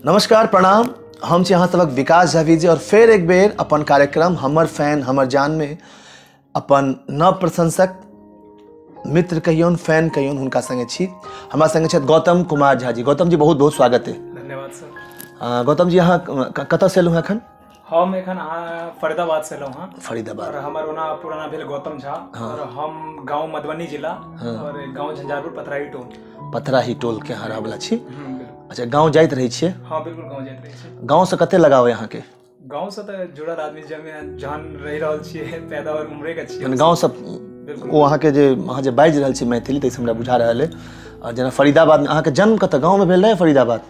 नमस्कार, प्रणाम। हम छी अहाँ सबक विकास झा विजय और फेर एक बेर अपन कार्यक्रम हमर फैन हमर जान में अपन नव प्रशंसक मित्र कहियौन, फैन कहियौन, हुनका संगे छी। हमरा संगे छथि गौतम कुमार झा जी। गौतम जी, बहुत बहुत स्वागत है। धन्यवाद सर। गौतम जी, अहाँ कतऽ से एलहुँ हँ एखन? हम एखन अहाँ फरीदाबाद से एलहुँ हँ। फरीदाबाद। और हमर ओना पुराना भेल गौतम झा। और हम गाँव मधुबनी जिला और गाँव झंझारपुर पथराही टोल। पथराही टोल के अहाँ रहवला छी। अच्छा, गाँव जाइत रहै छियै? हाँ बिल्कुल, गाँव जाइत रहै छी। गाँव से कते लगाव है अहाँके? गाँव से तऽ जुड़ल आदमी जहन रहि रहल छियै, पैदा और उम्रे के छियै। गाँव से ओ अहाँके जे अहाँ जे बाजि रहल छी मैथिली, ताहिसँ हमरा बुझा रहल है। और जेना फरीदाबादमे अहाँके जन्म कतऽ, गाँवमे भेल रहै फरीदाबाद?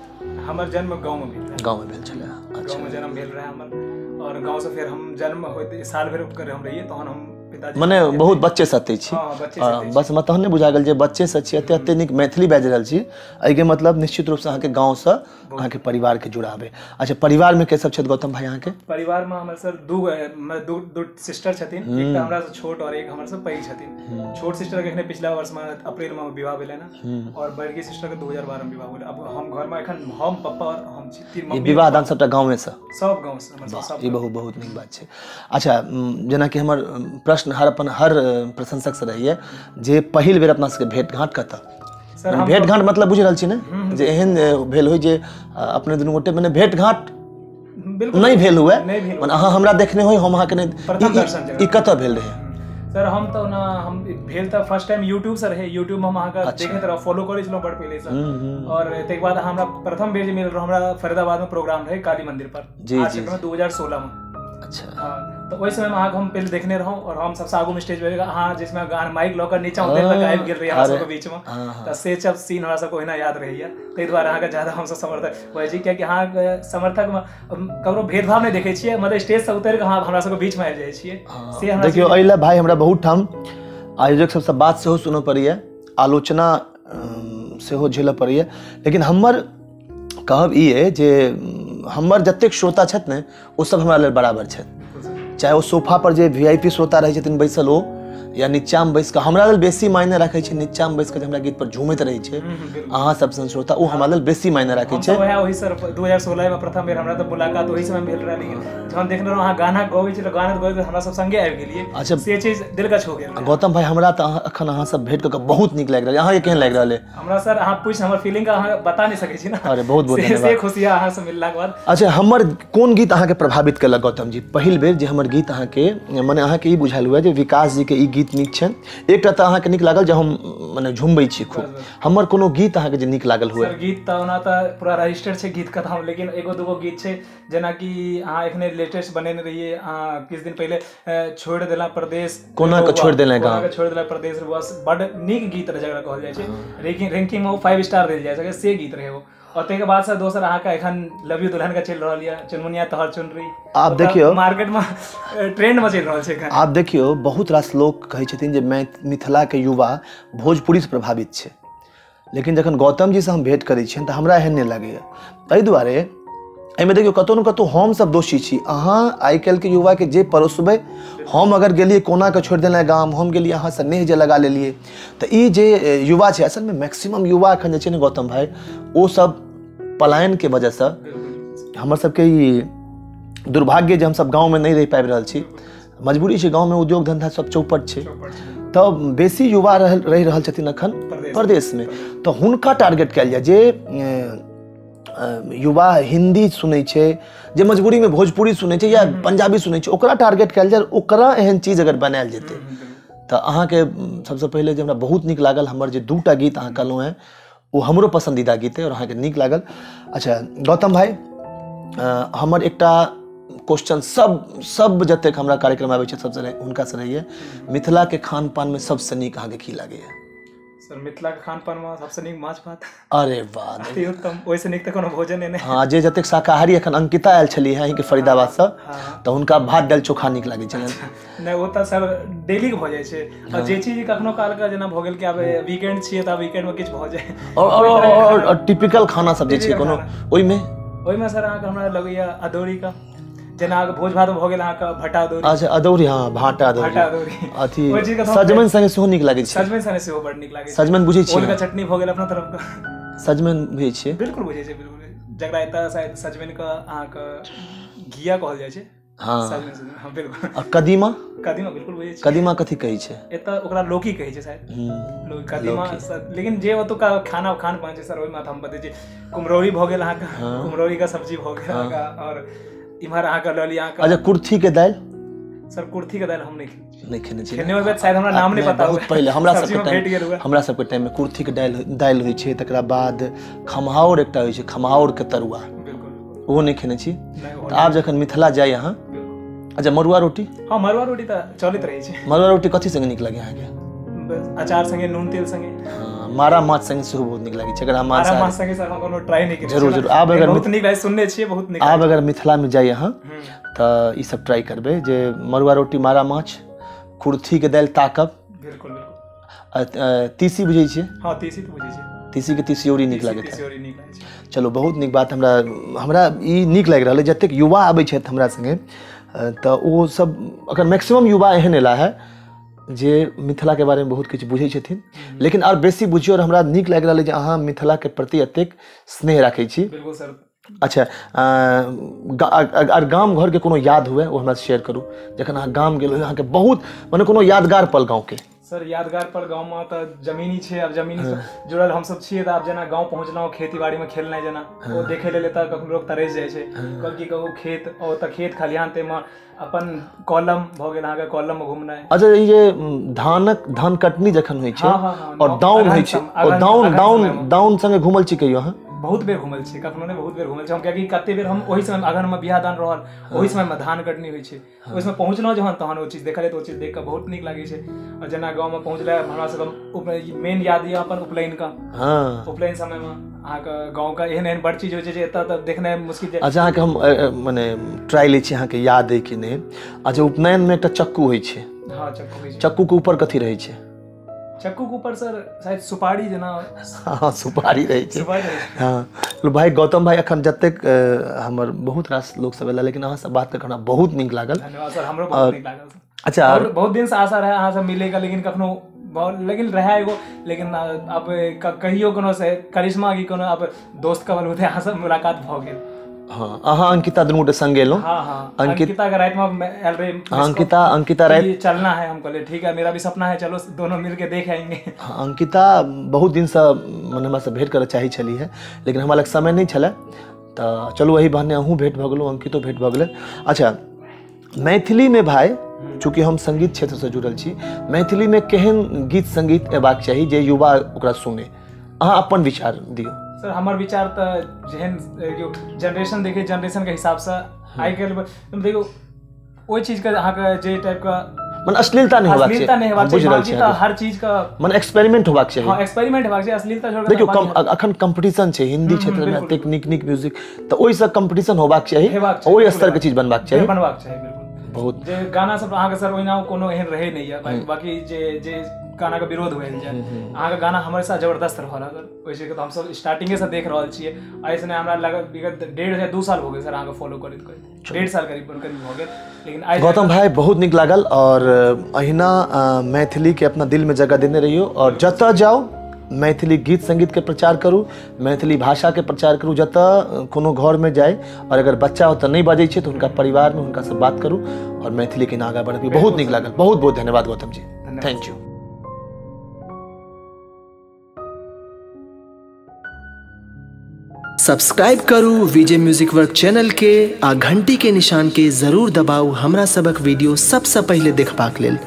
हमर जन्म गाँवमे भेल रहै। गाँवमे भेल छलै। अच्छा, गाँवमे जन्म भेल रहै हमर। और गाँव से फेर हम जन्म होइत साल भरि कर हम रहियै, तहन हम पिताजी मने बहुत बच्चे से एतै छी। बस मतलब तहन नहि बुझा गेल जे बच्चे से छी, एते एते नीक मैथिली बाजि रहल छी। एहिके मतलब निश्चित रूपसँ अहाँके गाँवसँ अहाँके परिवारके जुड़ाव है। अच्छा, परिवारमे के सब छथि गौतम भाई अहाँके? परिवारमे हमर सर दू सिस्टर छथिन, एकटा हमरा से छोट और एक हमर से पैघ छथिन। छोट सिस्टर के एखने पिछला वर्षमे अप्रैलमे विवाह भेलै ने, और बड़की सिस्टर के 2012 में विवाह भेलै। अब हम घरमे एखन हम, पप्पा और हम छी। विवाह दान सबटा गाँवे से? सब गाँव से। सब। ई बहुत बहुत नीक बात छै। अच्छा, जेनाकि हमर प्रश्न हर अपन हर प्रशंसक से रहैए जे पहिल बेर अपना सबके भेंट घाँट कतऽ? भेंट घाँट मतलब बुझि रहल छी ने, जे एहन भेल होइ जे अपने दुनू गोटे मने भेंट घाँट नहि भेल हुए, मने अहाँ हमरा देखने होइ, हम अहाँके नहि। ई कतऽ भेल रहै सर? हम तऽ ओना हम भेल तऽ फर्स्ट टाइम यूट्यूब से रहै। यूट्यूब में हम अहाँके देखैत रहौ, फॉलो करै छलहुँ बड़ पहिले से। और ताहिके बाद अहाँ हमरा प्रथम बेर जे मिलल रहौ, हमरा फरीदाबाद में प्रोग्राम रहै काली मंदिर पर, 2016 में। अच्छा। तऽ ओहि समय में अहाँके हम पहिले देखने रहौं और हम सबसँ आगू में स्टेज पर अहाँ जिसमें गान माइक लऽ कऽ नीचा उतरि कऽ आबि गेल रही हमरा सबके बीच में, तऽ से सब सीन हमरा सबके ओहिना याद रहैया। ताहि दुआरे अहाँके ज्यादा हमसब समर्थक होइ छी, कियाकि अहाँके समर्थकमे ककरो भेदभाव नहि देखै छियै, मतलब स्टेज से उतरि कऽ अहाँ हमरा सबके बीच में आबि जाइ छियै। से हमरा देखियौ, एहि लए भाई हमरा बहुत ठाम आयोजक सबसँ बात सेहो सुनऽ पड़ैया, आलोचना सेहो झेलऽ पड़ैया। लेकिन हमर कहब ई अइ जे हमर जतेक श्रोता छथि ने, ओ सब हमरा लेल बराबर छथि। चाहे ओ सोफा पर जे VIP श्रोता रहै छथिन बैसल ओ, या नीचामे बैस कऽ, हमरा लेल बेसी मायने राखै छै नीचामे बैस कऽ जे हमरा गीत पर झूमैत रहै छै अहाँ सब सन श्रोता, ओ हमरा लेल बेसी मायने राखै छै। वएह ओहि सर 2016 में प्रथम बेर हमरा तऽ मुलाकात ओहि समय भेल रहै, लेकिन जहन देखने रहौं अहाँ गाना गबै छी तऽ गाना गबैत हमरा सब संगे आबि गेलियै। अच्छा, से चीज दिल का छू गेल। गौतम भाई, हमरा तऽ एखन अहाँ सब भेंट कऽ कऽ बहुत नीक लागि रहल। अहाँके केहन लागि रहल है? हमरा सर अहाँ पूछि हमर फीलिंग अहाँ बता नहि सकै छी ने। अरे बहुत बहुत धन्यवाद, से खुशी अहाँ से मिललाके बाद। अच्छा, हमर कोन गीत अहाँके प्रभावित केलक गौतम जी? पहिल बेर जे हमर गीत अहाँके मने अहाँके ई बुझायल हुए जे विकास जी के ई गीत नीक छनि, एकटा तऽ अहाँके नीक लागल जे हम मने झुमबै छी खूब, हमर कोनो गीत अहाँके जे नीक लागल हुए? सर गीत तऽ ओना तऽ पूरा रजिस्टर्ड छै गीत कथा, लेकिन एगो दूगो गीत छै जेनाकि अहाँ एखने लेटेस्ट बनेने रहियै अहाँ किछु दिन पहिले, छोड़ि देला प्रदेश, कोना के छोड़ि देला गाँव, छोड़ि देला प्रदेश, बस बड नीक गीत रहै जकरा कहल जाइ छै रैंकिंग में ओ 5 स्टार देल जाइ सकै, से गीत रहै ओ। और ताहिके बाद से दोसर अहाँके एखन लव you दुल्हन के चलि रहल यऽ, चुनमुनिया तोहर चुनरी, आब देखियौ मार्केट में ट्रेंड में चलि रहल छै एखन। आब देखियौ, बहुत रास लोक कहै छथिन जे मिथिलाके युवा भोजपुरीसँ प्रभावित छै, लेकिन जखन गौतम जीसँ हम भेंट करै छियनि तऽ हमरा एहन नहि लागैए। एहि दुआरे एहिमे देखियौ कतहु ने कतहु हमसब दोषी छी। अहाँ आइ काल्हिके युवाके जे परोसबै, हम अगर गेलियै कोना के छोड़ि देनाइ गाम, हम गेलियै अहाँसँ नेह जे लगा लेलियै, तऽ ई जे युवा छै, असलमे मैक्सिमम युवा एखन जे छै ने गौतम भाई, ओ सब पलायनके वजहसँ हमर सबके ई दुर्भाग्य जे हमसब गाँवमे नहि रहि पाबि रहल छी, मजबूरी छै, गाँवमे उद्योग धन्धा सब चौपट छै, तऽ बेसी युवा रहि रहल छथिन एखन परदेशमे। तऽ हुनका टारगेट कयल जाय जे युवा हिंदी सुनै छै, जे मजबूरीमे भोजपुरी सुनै छै या पंजाबी सुनै छै, ओकरा टारगेट कयल जाय, ओकरा एहन चीज अगर बनायल जेतै तऽ अहाँके सबसँ पहिले जे हमरा बहुत नीक लागल हमर जे दूटा गीत अहाँ कहलहुँ हेँ, ओ हमरो पसन्दीदा गीत अइ और अहाँके नीक लागल। अच्छा गौतम भाई, हमर एकटा क्वेश्चन सब जतेक हमरा कार्यक्रम आबै छै सबसँ हुनकासँ रहैए, मिथिलाके खान पानमे सबसँ नीक अहाँके की लागैए? सर मिथिला के खान पान में सबसे नीक माछ भात। अरे वाह, अति उत्तम, ओहिसँ नीक तऽ कोनो भोजन नहि। हाँ, जे जतेक शाकाहारी एखन अंकिता आयल छलियै अहीँके फरीदाबादसँ, तऽ हुनका भात दालि चोखा नीक लागै छलनि। नहि, ओ तऽ सर डेली के भऽ जाइ छै। और जे चीज कखनो काल के जेना भऽ गेल कि आब वीकेंड छियै तऽ वीकेंड में किछु भऽ जाय। और टिपिकल खाना सब जे छै कोनो ओहिमे? ओहिमे सर अहाँके हमरा लगैया अदौरी का, जेना भोज भात भऽ गेल अहाँके भाटा अदौरी। अच्छा अदौरी, हाँ भाटा अदौरी, अथी सजमनि संगे सेहो नीक लागै छै। सजमनि संगे सेहो बड नीक लागै छै। सजमनि बुझै छियै? ओल के चटनी भऽ गेल अपना तरफ के। सजमनि बुझै छियै? बिल्कुल बुझै छियै, बिल्कुल। जकरा एतऽ शायद सजमनि के अहाँके घिया कहल जाइ छै। हाँ हाँ बिल्कुल। आ कदीमा? कदीमा बिल्कुल बुझै छी। कदीमा कथी कहै छै? एतऽ ओकरा लौकी कहै छै शायद, कदीमा। लेकिन जे ओतुका खाना खान पान छै सर ओहिमे तऽ हम बतै छी, कुम्हरौरी भऽ गेल अहाँके, कुम्हरौरी के सब्जी भऽ गेल अहाँके, आओर इम्हर अहाँके लऽ लिअ अहाँके। अच्छा कुर्थी के दालि? सर कुर्थी के दालि हम नहि खेने छी। खेने होबै शायद, हमरा नाम नहि पता। बहुत पहिले हमरा सबके टाइम में कुर्थी के दालि होइ छै। तकरा बाद खमहाउर एकटा होइ छै, खमहाउर के तरुआ, बिल्कुल ओहो नहि खेने छी। तऽ आब जखन मिथिला जाइ अहाँ। अच्छा मड़ुआ रोटी? हाँ मड़ुआ रोटी तऽ चलैत रहै छै। मड़ुआ रोटी कथी संगे नीक लागै अहाँके? अचार संगे, नून तेल संगे। हाँ, मारा माछ संगे सेहो बहुत नीक लागै छै। अगर हम मारा माछ संगे सर हम कोनो ट्राई नहि केने। जरूर जरूर, आब अगर बहुत नीक लागै, सुनने छियै बहुत नीक। आब अगर मिथिला में जाइ अहाँ तऽ ई सब ट्राई करबै, जे मड़ुआ रोटी, मारा माछ, कुर्थी के दालि ताकब। बिल्कुल बिल्कुल। तीसी बुझै छियै? हाँ तीसी तऽ बुझै छियै। तीसी के तिसियौरी नीक लागैत है। तिसियौरी नीक लागै छै। चलू बहुत नीक बात। हमरा ई नीक लागि रहल है, जतेक युवा आबै छथि हमरा संगे तऽ ओ सब अगर मैक्सिमम युवा एहन एला है जे मिथिलाके बारेमे बहुत किछु बुझै छथिन, लेकिन आओर बेसी बुझियौ। और हमरा नीक लागि रहल है जे अहाँ मिथिलाके प्रति एतेक स्नेह राखै छी। बिल्कुल सर। अच्छा और गाम घरके कोनो याद हुए ओ हमरा शेयर करू, जखन अहाँ गाम गेल अहाँके बहुत मने कोनो यादगार पल गाँवके। सर यादगार पल गाँवमे तऽ जमीनी छै, आब जमीनी जुड़ल हमसब छियै, तऽ आब जेना गाँव पहुँचलहुँ खेती बाड़ीमे खेलनाइ जेना ओ देखै लेल तऽ कखनो लोक तरसि जाइ छै, कहल की कहू खेत, ओ तऽ खेत खलिहान, ताहिमे अपन कलम भऽ गेल अहाँके, कलममे घुमनाइ। अच्छा ई जे धान कटनी जखन होइ छै और दाउन होइ छै, दाउन दाउन दाउन संगे घुमल छी कहियो अहाँ? बहुत बेर घुमल छी, कखनो नहि, बहुत बेर घुमल छी हम, कियाकि कते बेर हम ओहि समय अगहनमे बियाह दान रहल, ओहि समयमे धान कटनी होइ छै, ओहि समय पहुँचलहुँ जहन तहन ओ चीज देखलियै तऽ ओ चीज देख कऽ बहुत नीक लागै छै। आओर जेना गाँवमे पहुँचलै हमरा सबके मेन याद यऽ अपन उपनयनके। उपनयन समयमे अहाँके गाँवके एहन एहन बड़ चीज होइ छै जे एतऽ तऽ देखनाइ मुश्किल छै। अच्छा अहाँके हम मने ट्राई लै छी अहाँके याद अइ कि नहि। अच्छा उपनयनमे एकटा चक्कू होइ छै। हाँ चक्कू होइ छै। चक्कूके ऊपर कथी रहै छै? चक्कू के ऊपर सर शायद सुपारी जेना। हाँ सुपारी रहै छै। हाँ भाई गौतम भाई, अखन जतेक हमर बहुत रास लोक सब एला, लेकिन अहाँ सब बात करके हमरा बहुत नीक लागल। धन्यवाद सर, हमरो बहुत नीक लागल। अच्छा और बहुत दिन से आशा रहे अहाँ सब मिलेगा, लेकिन कखनो लेकिन रहे एगो, लेकिन अब कहियो कोनो से करिश्मा की कोनो अब दोस्त कबल होते अहाँ सब मुलाकात भऽ गेल। हाँ अहाँ अंकिता दुनू गोटे संग एलहुँ। हाँ हाँ अंकिता के रात में आयल रहे। अंकिता अंकिता रात चलना है, हम कहले ठीक है मेरा भी सपना है, चलो दोनों मिल के देख आएंगे। हाँ, अंकिता बहुत दिन से मने हमरा से भेंट करऽ चाहै छली है, लेकिन हमरा लग समय नहीं छलै, तऽ चलू वही बहाने अहूँ भेंट भऽ गेलहुँ, अंकितो भेंट भऽ गेलै। अच्छा मैथिली में भाई, चूँकि हम संगीत क्षेत्र से जुड़ल छी, मैथिली में केहन गीत संगीत अयबाक चाही जे युवा ओकरा सुने? अहाँ अपन विचार दियौ। सर हमर विचार तऽ जेहन जनरेशन देखै, जनरेशन के हिसाबसँ आइ काल्हि देखियौ ओहि चीजके अहाँके जे टाइपके मने अश्लीलता नहीं होबाक अश्लीलता नहीं होबाक चाही, तऽ हर चीज का मने एक्सपेरिमेंट होबाक चाही। हाँ एक्सपेरिमेंट होबाक चाही, अश्लीलता छोड़ देखियौ अखन कंपटीशन छै हिंदी क्षेत्र में, एतेक नीक नीक म्यूजिक, तऽ ओहिसँ कंपटीशन होबाक चाही, ओहि स्तर के चीज बनबाक चाही, बनबाक चाही। बिल्कुल बहुत जे गाना सब अहाँके सर ओहिना कोनो एहन रहै नहि यऽ, बाकी जे जे गाना के विरोध होयल जाय, अहाँके गाना हमेशा जबरदस्त रहल। अगर ओहि चीजके तऽ हमसब स्टार्टिंगे से देख रहल छियै, एहिसँ हमरा लगल विगत 1.5 या 2 साल हो गेल सर अहाँके फॉलो करैत करैत, 1.5 साल करीब करीब भऽ गेल। लेकिन आइ गौतम भाई बहुत नीक लागल, और अहिना मैथिली के अपना दिल में जगह देने रहियो, और जतऽ जाओ मैथिली गीत संगीत के प्रचार करू, मैथिली भाषा के प्रचार करू। जतऽ कोनो घर में जाय और अगर बच्चा ओतऽ नहीं बजै छै तऽ हुनका परिवार में हुनका से बात करू और मैथिली के आगाँ बढ़बियौ। बहुत नीक लागल, बहुत बहुत धन्यवाद Gautam ji, thank you. Subscribe करू विजय म्यूजिक वर्क चैनल के आ घंटी के निशान के जरूर दबाऊ हमरा सबक वीडियो सबसे पहले देखबाक लेल।